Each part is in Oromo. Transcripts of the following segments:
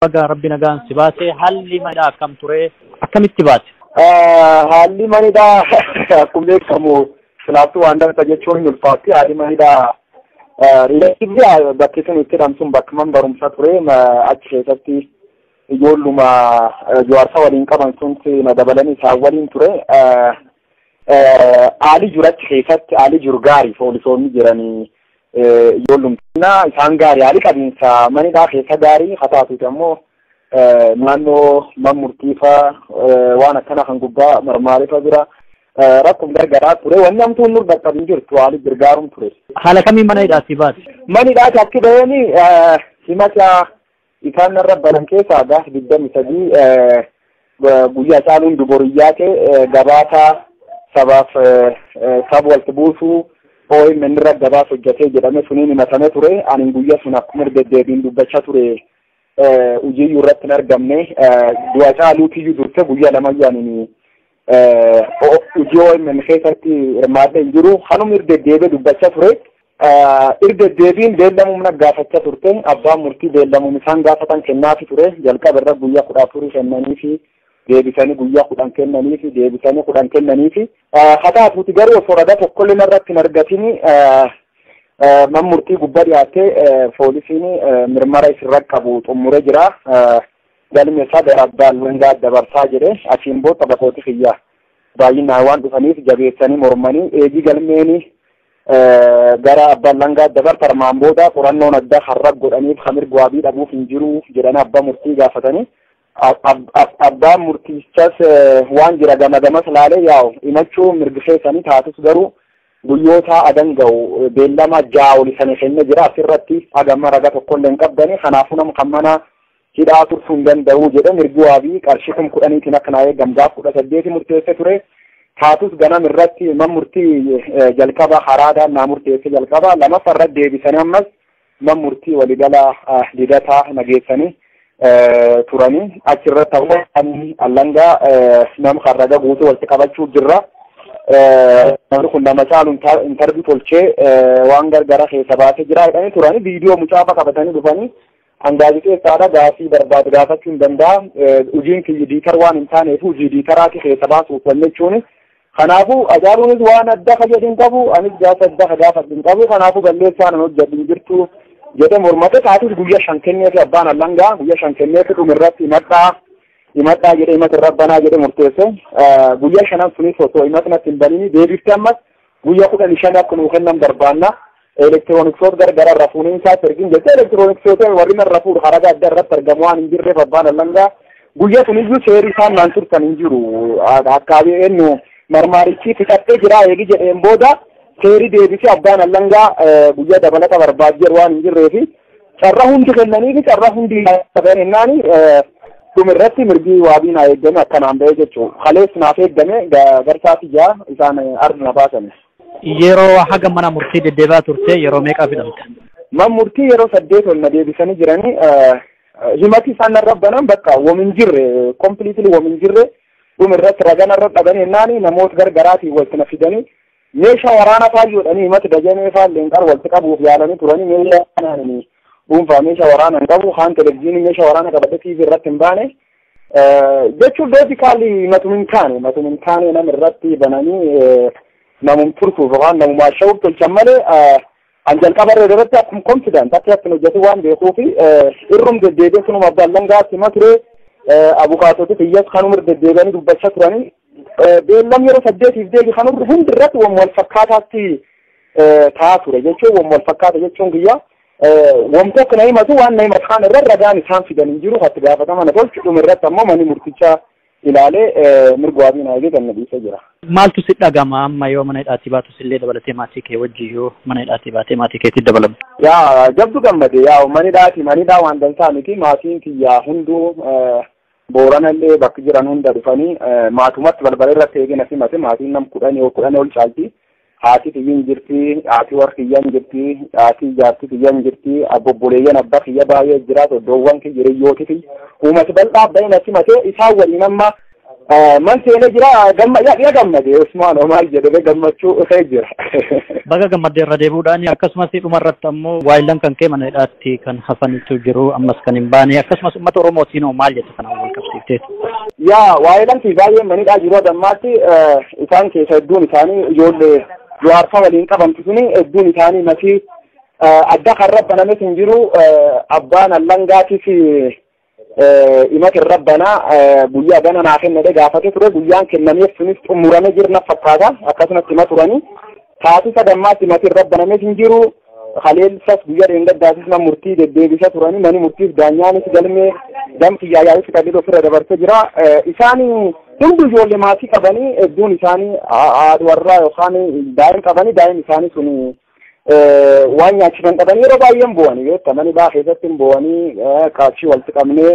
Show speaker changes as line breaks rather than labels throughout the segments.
Baga Rabbi nagaan si baase. Haalli manidhaa akkam ture? Akkamitti baate?
Haalli manidhaa akkuma beekamu silaaftuu waan darba jechuun hin ulfaatti. Haalli manidhaa riilativli bakki sun itti hidhamsun bakka man barumsa ture. Achi keessatti ijoolluma jawaarsa waliin qaban sunti na dabalanii isaan waliin ture. Haalli jiru achi keessatti haalli jiru gaarii, poolisoonni jiranii ijoollumtina isaan gaarii, haalli qabiinsa manidhaa keessa gaarii haa taatuuti. Ammoo naannoo man murtiifaa waan akkana kan gubbaa marmaarifa jira. Rakkoon gargaraa ture, wanni hamtuun nur dhaqqabin jirtu, haalli gargaaruun ture.
Haala kamiin mana hidhaatii baate?
Mana hidhaati akki baheen himata isaan narra banan keessaa gaaf 23 guyyaa caaluun duboriyyaa ta'e gabaasaa sabaaf saba walitti buusuu OMN irra gabaasa hojjetee jedhame suniin himatame ture. Ani guyyaa sun akkuma deddeebiin dubbachaa ture hojiiyyuu irratti hin argamne. Du'a caaluutiyyuu durte guyyaa lamayyuu ani hojii OMN keessatti hirmaadhee hin jiru. Kanuma deddeebi'ee dubbachaa ture. Irra beellamuun na gaafachaa turte. Abbaan murtii beellamuun isaan gaafatan kennaafi ture. Jalqaba irra guyyaa 14 kennaniifi, deebisanii guyyaa 10 kennaniifi, deebisanii 10 kennaniifi. Haa taatuuti garuu osoo ragaa tokkollee narratti hin argatini man murtii gubbaa dhiyaattee poolisiin mirmara isirra qabu xumuree jira. Galmi isaa gara abbaa alangaa dabarsaa jedhe. Achiin booda bakkooti kiyya baay'inaan waan dhufaniif jabeessanii mormanii eegii galmeeni gara abbaa alangaa dabarta armaan booda qorannoon addaa har'a godhaniif kan mirga waabii dhabuuf hin jiru jedhanii abbaa murtii gaafatanii. Abbaan murtichas waan jira gama gamas laalee, yaa'u himachuu mirgi keessanii taatus garuu guyyoota adan ga'u beellama 6 ol isanii kennee jira, asirratti hagamma raga tokkollee hin qabdani, kanaafuu nama kan mana hidhaa tursuu hin danda'u jedhe. Mirgi waabii qarshii 10,000tiin akka naa eegam gaaf 18 murteesse ture. Taatus ganam irratti man murtii jalqaba haraadhaan naa murteesse jalqaba, lamaffaa irratti deebisanii ammas man murtii waligala Lidataa nageessanii turanii. Achirratti ammoo alangaa nama kan raga guutuu walitti qabachuu jirra. Namni kun nama caalu interview tolchee waan gargara keessa baasee jira jedhanii turanii viidiyoo mucaafa qabatanii dhufanii. An gaazexeessaadha, gaafii barbaadu gaafachuu hin danda'a. Hojiin kiyya editor waan hin taaneef hojii editoraati keessa baasuuf wanni jechuun. Kanaafuu Hacaaluunis waan adda ka jedhu hin qabu, anis gaafa adda ka gaafadhu hin qabu, kanaafuu balleessaan an hojjedhu hin jirtu jedhe mormate. Taatus guyyaa 5 kenneefi, abbaan alangaa guyyaa 5 kenneefi, dhumirratti himadhaa himadhaa jedhe, himata irra banaa jedhe murteesse. Guyyaa shanan sunis osoo himatnatti hin banini deebifte ammas guyyaa 15 akka nuu kennan barbaanna. Elektirooniksota gargara irra fuuniin isaatti ergin jette. Elektirooniksota warri narra fuudhu haraga adda irratti argamu waan hin jirreef abbaan alangaa guyyaa suniyyuu seerri isaan naan turtan hin jiru. Akka eenyu marmaarichi fixattee jira eegi jedheen booda seerri deebisee abbaan alangaa guyyaa dabalata barbaad jedhu waan hin jirreefi carraa hundi kennaniifi carraa hundi kennaani dhumirratti mirgi waabii naa eeggame akkanaan ba'ee jechuudha. Kalees naaf eeggame garsaati jaa isaan ardi na baasan.
Yeroo haga mana murtii deddeebi'aa turte yeroo meeqaaf hidhamte?
Man murtii yeroo 8 ol na deebisanii jiranii. Himati isaan narra banan bakka wam hin jirre, completely wam hin jirre. Dhumirratti raga narra dhabanii jennaani namoota gargaraatiin walitti na fidanii meeshaa waraana faayyoodhanii himati Dajanee faalleen qar walitti qabuuf yaalanii turanii. Meeshaa waraanaa dhuunfaa meeshaa waraana hin qabu, kaan televizyiinii meeshaa waraana qabadhe TV irratti hin baane jechuun basically matum hin taane nama irratti bananii namum tursuuf yookaan namumaa shawuuf tolchan malee. An jalqaba irra irratti akkuma confident akka ittiin hojjetu waan beekuufi irrum deddeebi'ee sunuma abbaan alangaatti hima ture. Abukaatoti kiyyas kanuma deddeebi'anii dubbachaa turanii. Beellam yeroo 8f deebi kanuma hundi irratti wam wal fakkaataatti ta'aa ture jechuun, wam wal fakkaata jechuun kiyya wam tokko na himatu, waan na himatu kaan irra ragaan isaan fidan hin jiru hatti gaafatama na tolchu. Dhuma irratti ammoo manni murtichaa ilaalee mirga waabii na eegee kan na dhiisee jira.
Maaltu si dhagama amma yoo mana hidhaatii baatus illee dabalatee maatii kee wajji yoo mana hidhaatii baatee maatii keetti dabalamtu?
Yaa jabdu gammade. Yaa manidhaati manidhaa waan dansaa miti. Maatiin kiyyaa hunduu Booranallee bakki jiran hunda dhufanii maatumatti balbala irratti eegina simate. Maatiin nam 10 10 ol caalti. Haati kiyyin jirti, haati warra kiyyan jirti, haati jaarti kiyyan jirti, abbobboleeyyan abbaa kiyya baay'ee jira, doddoowwan kiyya, hiriyyooti kiyya. Uummati bal'aa bahee na simate isaan waliin amma Man seenee jira ya gammade Usmaan Omaal jedhame gammachuu dhufee jira.
Baga gammaddee irra deebi'uudhaan akkasumas dhumarratti ammoo waayillan kan kee mana hidhaatti kan hafanitu jiru ammas kan hin baane akkasumas uummata Oromootiin hoo maal jette kanaan wal qabsiifteetu?
Yaa waayillan fi baay'een mana hidhaa jiru gammaatti isaan keessa hedduun isaanii ijoollee Jawaarfaa waliin qabamtu suni hedduun isaanii masii adda kan rabbanames hin jiru abbaan allangaatis himata irra banaa guyyaa gana naa kennedhe gaafate ture guyyaan kennameef sunis xumurame jirna fakkaata akkasumas hima turanii taasisa gammaatti himati irra banames hin jiru haleelsas guyyaa dheengaddaasis mana murtii deddeebisa turanii mani murtiif daanyaanis galmee gamti yaayyaayis qal'ii ofirra dabarsee jira isaan hundi ijoollee maatii qabanii hedduun isaanii haadha warraa yookaan daa'im qabanii daa'im isaanii sun waan nyaachisan qabanii yeroo baay'een bo'anii beekta mani baa keessatti hin bo'anii qaashii walitti qabnee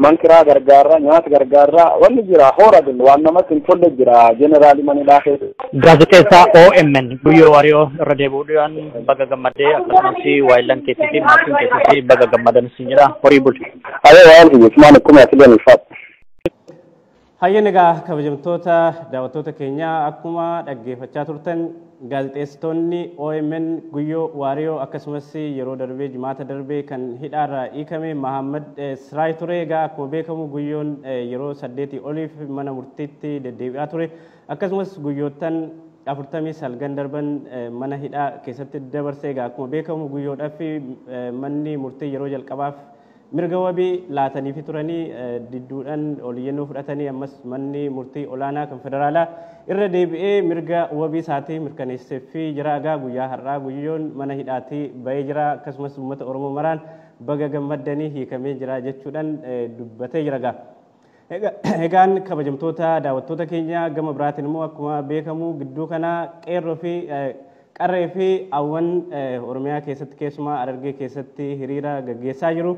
mankiraa gargaarraa nyaata gargaarraa wanni jira hoora waan namatti hin tolle jira jeneraali mani baa keessa.
Gaazexeessaa OMN Guyyoo Waariyoo irra deebi'uudhaan baga gammaddee akkasumas waayillan keetii fi maatiin keetii baga gammadan siin jedha horii bulchu.
Ayee waan kiyya Usmaan akkuma atileen ulfaadha.
Hayyeen egaa kabajamtoota daawwattoota keenyaa akkuma dhaggeeffachaa turtan gaazexeessitoonni OMN Guyyoo Waariyoo akkasumas yeroo darbee jimaata darbee kan hidhaarraa hiikame Mahammad Siraay ture. Egaa akkuma beekamu Guyyoon yeroo 8 oliif mana murtiitti deddeebi'aa ture. Akkasumas guyyoottan 49 darban mana hidhaa keessatti dabarse. Egaa akkuma beekamu Guyyoodhaaf manni murtii yeroo jalqabaaf mirga wabii laatanii fi turanii didduudhaan oliyyannoo fudhatanii ammas manni murtii olaanaa kan federaalaa irra deebi'ee mirga wabii isaatii mirkaneessee fi jira. Egaa guyyaa har'aa Guyyoon mana hidhaatii ba'ee jira. Akkasumas uummata Oromoo maraan baga gammaddanii hiikamee jira jechuudhaan dubbatee jira. Egaa egaan kabajamtoota daawwattoota keenya gama biraatiin immoo akkuma beekamu gidduu kana qeerroo fi qarree fi hawwan Oromiyaa keessatti keessumaa Harargee keessatti hiriira gaggeessaa jiru.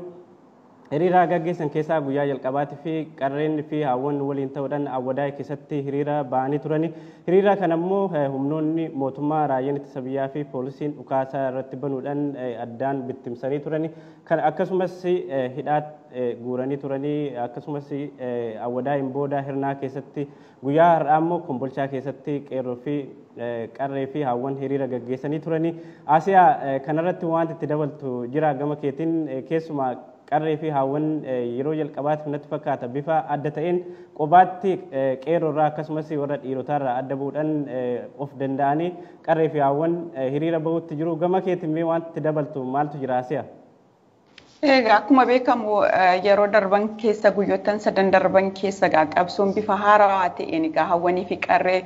Hiriira gaggeessan keessaa guyyaa jalqabaatii fi qarreen fi hawwan waliin ta'uudhaan Awwadaay keessatti hiriira ba'anii turani. Hiriira kana immoo humnoonni mootummaa raayyaan ittisa biyyaa fi poolisiin dhukaasa irratti banuudhaan addaan bittimsanii turani. Kan akkasumas hidhaa guuranii turanii akkasumas Awwadaayin booda Hirnaa keessatti guyyaa har'aa immoo Kombolchaa keessatti qeerroo fi qarree fi hawwan hiriira gaggeessanii turani. Asiyaa kanarratti wanti itti dabaltu jira gama keetiin keessumaa qarree fi hawwan yeroo jalqabaatiif natti fakkaata bifa adda ta'een qobaatti qeerroorraa akkasumas warra dhiirotaarraa adda bu'uudhaan of danda'anii qarree fi hawwan hiriira bahuutti jiru. Gama keetiin mee wanti itti dabaltu maaltu jira Asiyaa?
Egaa akkuma beekamu yeroo darban keessa guyyoottan sadan darban keessa egaa qabsoon bifa haarawaa ta'een egaa hawwanii fi qarree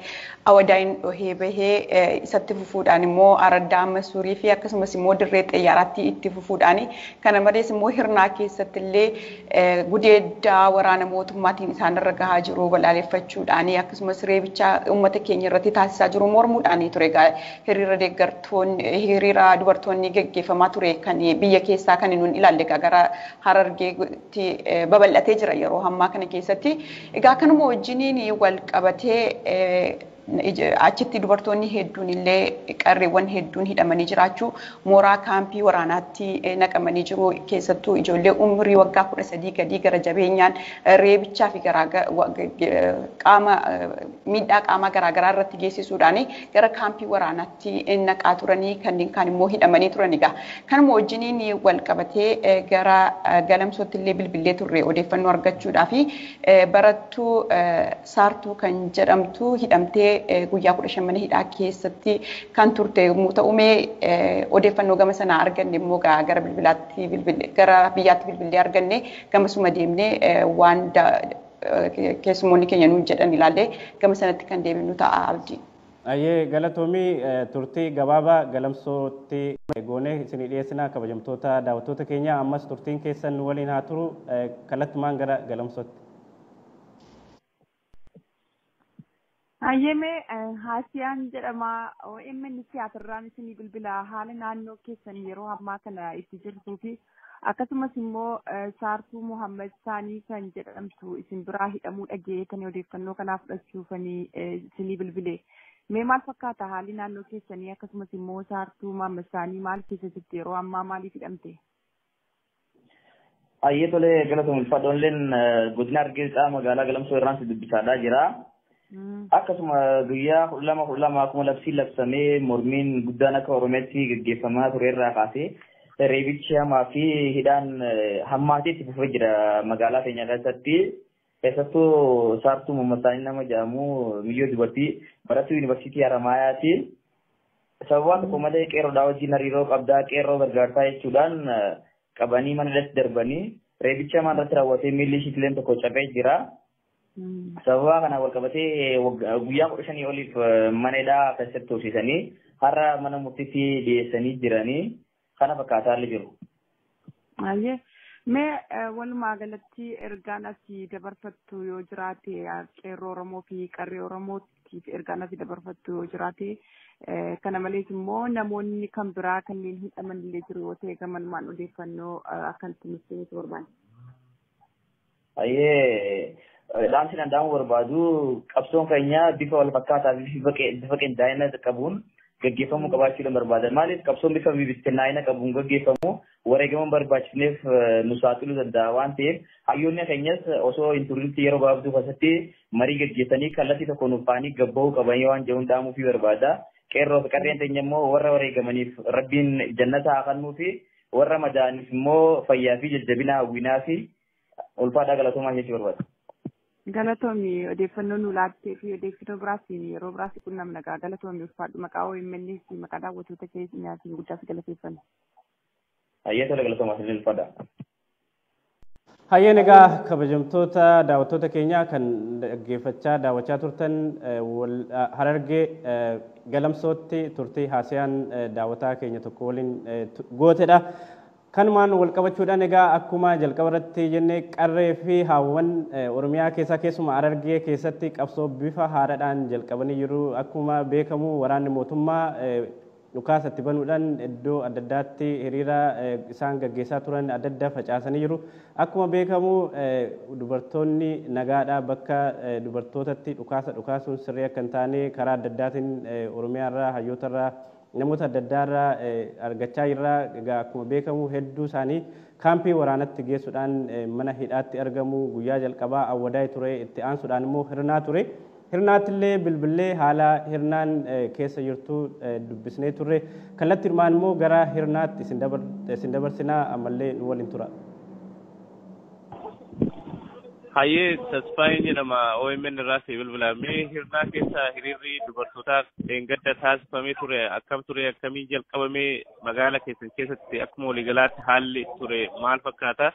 Awwadaayin dhohee bahee isatti fufuudhaan immoo Araddaa Masuurii fi akkasumas immoo dirree xiyyaaraatti itti fufuudhaan kana malees immoo Hirnaa keessatti illee gudeeddaa waraana mootummaatiin isaanirra gahaa jiru balaaleffachuudhaan akkasumas reebicha uummata keenya irratti taasisaa jiru mormuudhaan ture egaa hiriira deeggartoonni hiriira dubartoonni gaggeeffamaa ture kan biyya keessaa kan nuun ilaalle gara Harargeetti babal'atee jira yeroo ammaa kana keessatti. Egaa kanuma wajjiniin wal qabatee achitti dubartoonni hedduun illee qarreewwan hedduun hidhamanii jiraachuu mooraa kaampii waraanaatti naqamanii jiru. Keessattuu ijoollee umurii waggaa 13 gadii gara jabeenyaan reebichaa fi qaama miidhaa qaamaa garaagaraa irratti geessisuudhaan gara kaampii waraanaatti naqaa turanii kanneen kaan immoo hidhamanii turan. Egaa kanuma wajjiniin wal qabatee gara Galamsootti illee bilbilee turre odeeffannoo argachuudhaa fi barattuu Saartuu kan jedhamtu hidhamtee guyyaa 15 mana hidhaa keessatti kan turte yommuu ta'u mee odeeffannoo gama sanaa arganne immoo gara bilbilaatti gara biyyaatti bilbilee arganne gamasuma deemnee waan keessummoonni keenya nuun jedhan ilaallee gama sanatti kan deebinu ta'a Abdii.
Ayyee galatoomii turtii gabaabaa Galamsootti goonee isinii dhiyeessinaa kabajamtoota daawwattoota keenya ammas turtiin keessan waliin haa turu kallattumaan gara Galamsootti.
Hayyeme Haasiyaan jedhama. OMN siyaatarraan isinii bilbila haala naannoo keessan yeroo ammaa kana itti jirtuu fi akkasumas immoo Saartuu Muhammad Saanii kan jedhamtu isin biraa hidhamuu dhageetanii odeeffannoo kanaa fudhachuufanii isinii bilbile. Mee maal fakkaata haalli naannoo keessanii akkasumas immoo Saartuu Muhammad Saanii maal keessa jirti yeroo ammaa maaliif hidhamte?
Ayyee tolee galatoom ulfaadhoonleen godina Hargeysaa magaalaa Galamsoo irraan si dubbisaadhaa jira. Akkasuma guyyaa 12/12 akkuma labsiin labsamee mormiin guddaan akka Oromiyaatti gaggeeffamaa ture irraa kaasee reebichi hamaa fi hidhaan hammaatee itti fufee jira magaalaa keenya keessatti. Keessattuu Saartuu Mammasaanii nama jedhamu miyyoo dubartii barattuu yuunivarsiitii Haramaayaati. Sababa tokko malee qeerroodhaa wajjin hariiroo qabdaa qeerroo gargaartaa jechuudhaan qabanii mana irratti darbanii reebicha hamaa irratti raawwatee miilli ishiitillee tokko cabee jira. Sababa kanaan wal qabatee guyyaa 15 oliif mana hidhaa keessatti tursiisanii har'a mana murtiitti dhiyeessanii jiranii kana fakkaataa illee jiru.
Ayyee mee walumaa galatti ergaan asii dabarfattu yoo jiraate qeerroo Oromoo fi qarree Oromootiif ergaan asii dabarfattu yoo jiraate kana malees immoo namoonni kan biraa kanneen hidhaman illee jiru yoo ta'e gamanumaan odeeffannoo akkanatti nutti himtu barbaanne.
Ayyee dhaamsi danda'amu barbaadu qabsoon keenya bifa wal fakkaataa fi bifa qindaa'ina qabuun gaggeeffamuu qabaachuudhaan barbaadan. Maaliif qabsoon bifa bittinnaa'ina qabuun gaggeeffamu wareegama barbaachisneef nu saaxiluu danda'a waan ta'eef hayyoonni keenyas osoo hin turinitti yeroo gabaabduu keessatti marii gaggeessanii kallattii tokko nuuf ta'anii gabbahuu qabanii waan jedhuun dhaamuufii barbaada. Qeerroo fi qarreen teenya immoo warra wareegamaniif rabbiin jannata haa kennuu fi warra madaa'aniif immoo fayyaa fi jajjabina hawwinaa fi ulfaadhaa galatoomaa jechuu barbaada.
Galatoomi odeeffannoo nu laattee fi odeeffannoo biraas yeroo biraas qunnamna gaa galatoomi ulfaadhu maqaa OMN fi maqaa daawwattoota keenyaatiin guddaas galateeffanna.
Hayyee tola galatoomaa isin ulfaadha.
Hayyeen egaa kabajamtoota daawwattoota keenyaa kan dhaggeeffachaa daawwachaa turtan Harargee Galamsootti turtii haasayaan daawwataa keenya tokko waliin gootedha. Kanumaan wal qabachuudhaan egaa akkuma jalqaba irratti jennee qarree fi haawwan Oromiyaa keessaa keessumaa Harargee keessatti qabsoo bifa haaraadhaan jalqabanii jiru. Akkuma beekamu waraanni mootummaa dhukaasa itti banuudhaan iddoo adda addaatti hiriira isaan gaggeessaa turan adda addaa facaasanii jiru. Akkuma beekamu dubartoonni nagaadhaa bakka dubartootatti dhukaasa dhukaasuun sirrii akka hin taane karaa adda addaatiin Oromiyaa irraa hayyoota irraa namoota adda addaa irraa argachaa jirra. Egaa akkuma beekamu hedduu isaanii kaampii waraanatti geessuudhaan mana hidhaatti argamu. Guyyaa jalqabaa Awwadaay ture, itti aansuudhaan immoo Hirnaa ture. Hirnaattillee bilbilee haala Hirnaan keessa jirtu dubbisnee turre. Kallattii hirmaan immoo gara Hirnaatti isin dabarsinaa ammallee nu waliin tura.
Hayyee Tasfaayeen jedhama OMN irraa si bilbilamee Hirnaa keessa hiriirri dubartootaa dheengadda taasifamee ture akkam ture akkamiin jalqabamee magaalaa keessan keessatti akkuma waliigalaatti haalli ture maal fakkaata?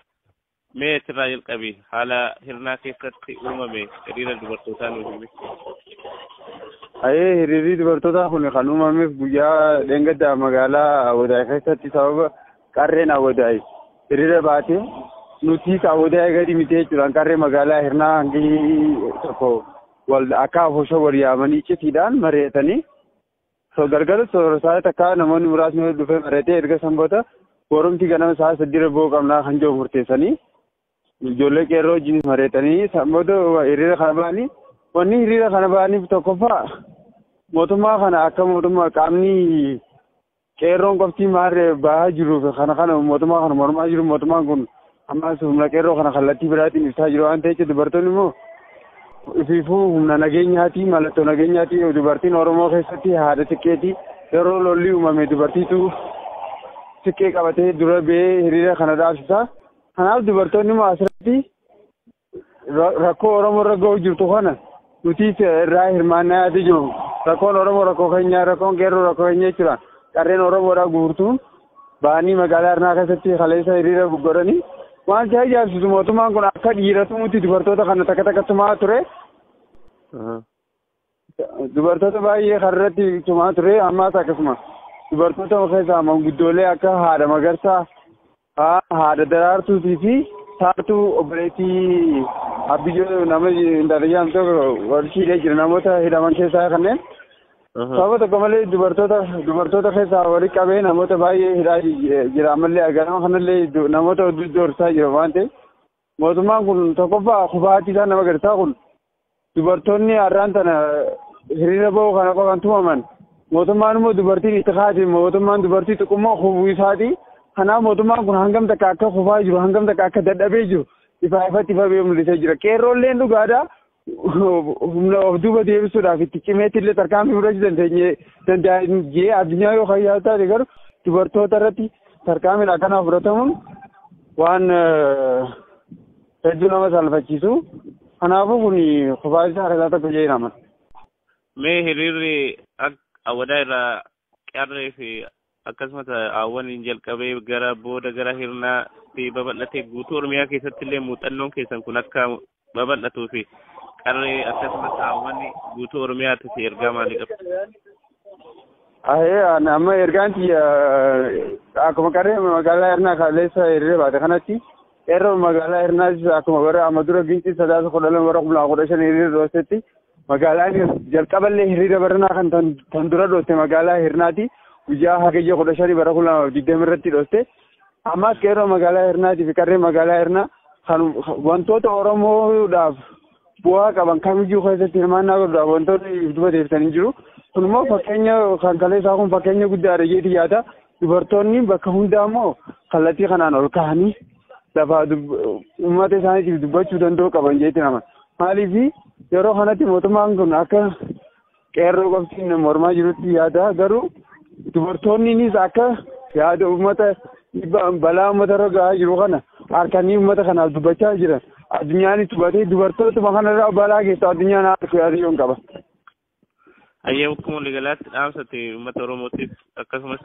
Mee achirraa jalqabi haala Hirnaa keessatti uumame hiriira dubartootaa nuuf himi.
Hayyee hiriirri dubartootaa kun kan uumameef guyyaa dheengadda magaalaa Awwadaay keessatti sababa qarreen Awwadaay hiriira baatee nuti Awwadaay gadi miti jechuudhaan qarree magaalaa Hirnaa hangi tokko wal akka afoosha wal yaamanii citiidhaan mari'atanii galgala sa'a takka namoonni muraasni dhufee mari'atee erga sanboota borumti ganama sa'a 8 ba'uu qabnaa kan jiru murteessanii ijoollee qeerroo wajjin mari'atanii sanboota hiriira kana ba'anii wanni hiriira kana ba'aniif tokkoffaa mootummaa kana akka mootummaa qaamni qeerroon qofti maarree bahaa jiruuf kana kana mootummaa kana mormaa jiru mootummaan kun ammas humna qeerroo kana kallattii biraatiin ibsaa jiru waan ta'eef dubartoonni immoo ifiifuu humna nageenyaati mallattoo nageenyaati dubartiin Oromoo keessatti haadha xiqqeeti yeroo lolli uumame dubartiitu xiqqee qabatee dura ba'ee hiriira kana dhaabsisa. Kanaaf dubartoonni immoo asirratti rakkoo Oromoo irra ga'u jirtu kana nuti irraa hirmaannaa yaadee jiru. Rakkoon Oromoo rakkoo keenya rakkoon qeerroo rakkoo keenya jechuudha. Qarreen Oromoodhaa guutuun ba'anii magaalaa Hirnaa keessatti kaleessa hiriira godhanii waan si ajaa'ibsiisu mootummaan kun akka dhiiratumutti dubartoota kana takka takka tumaa ture. Dubartoota baay'ee karratti tumaa ture ammaas akkasuma dubartoota keessaa manguddoolee akka haadha Magarsaa, haadha Daraartuutii fi Saartuu obboleettii Abbiyyoo nama Indaalayyaan tokko warshiilee jira namoota hidhaman keessaa kanneen sababa tokko malee dubartoota keessaa walitti qabee namoota baay'ee hidhaa jira ammallee ganama kanallee namoota hedduu doorsisaa jira waan ta'eef mootummaan kun tokkoffaa kufaatii isaa nama agarsiisaa kun dubartoonni har'aan tana hiriira ba'uu kana qofaan tumaman mootummaan immoo dubartiin itti kaate mootummaan dubartii xiqqummaa hubuu isaati Kanaaf mootummaan kun hangam takka akka kufaa jiru, hangam takka akka dadhabee jiru ifaa ifatti ifa ba'ee mul'isee jira. Qeerroolleen dhugaadhaa humna of duuba deebisuudhaaf itti cimeetti illee tarkaanfii fudhachuu dandeenye danda'ee addunyaa yoo fayyaa taate garuu dubartoota irratti tarkaanfiin akkanaa fudhatamuun waan hedduu nama salphachiisu. Kanaafuu kun kufaa isaa harkaa tokko jedhee nama.
Mee hiriirri Awwadaa irraa qarree fi akkasumas hawwaniin jalqabee gara booda gara hirnaatti babal'atee guutuu Oromiyaa keessatti illee muuxannoon keessan kun akka babal'atuu fi qarree akkasumas hawwanni guutuu Oromiyaatti ergaa maalii qabdu?
Ahee amma ergaan akkuma qarree magaalaa Hirnaa kaleessa hiriira baate kanatti qeerroo magaalaa Hirnaas akkuma bara amma dura Gincii 9 12 bara 2015 hiriira dhoosetti magaalaan jalqaballee hiriira baranaa kan tan dura dhooste magaalaa Hirnaati guyyaa hagayya 15 bara 2020 irratti dhooste. Ammas qeerroo magaalaa Hirnaatii fi qarree magaalaa Hirnaa kan wantoota Oromoodhaaf bu'aa qaban kamiyyuu keessatti hirmaannaa godhuudhaaf wantoonni duuba deebisanii jiru. Kun immoo fakkeenya kan kaleessaa kun fakkeenya guddaadha jedhee yaada. Dubartoonni bakka hundaa immoo kallattii kanaan ol ka'anii lafaa uummata isaaniitiif dubbachuu danda'u qaban jedhee nama. Maaliif yeroo kanatti mootummaan kun akka qeerroo qoftiin mormaa jirutti yaada garuu dubartoonnis akka yaada uummata balaa uummata irra gahaa jiru kana harkanii uummata kanaaf dubbachaa jiran addunyaan itti hubatee dubartootuma kanarraa balaa geessu addunyaan harku yaada qaba.
Hayyee akkuma waliigalaatti dhaamsate uummata Oromootiif akkasumas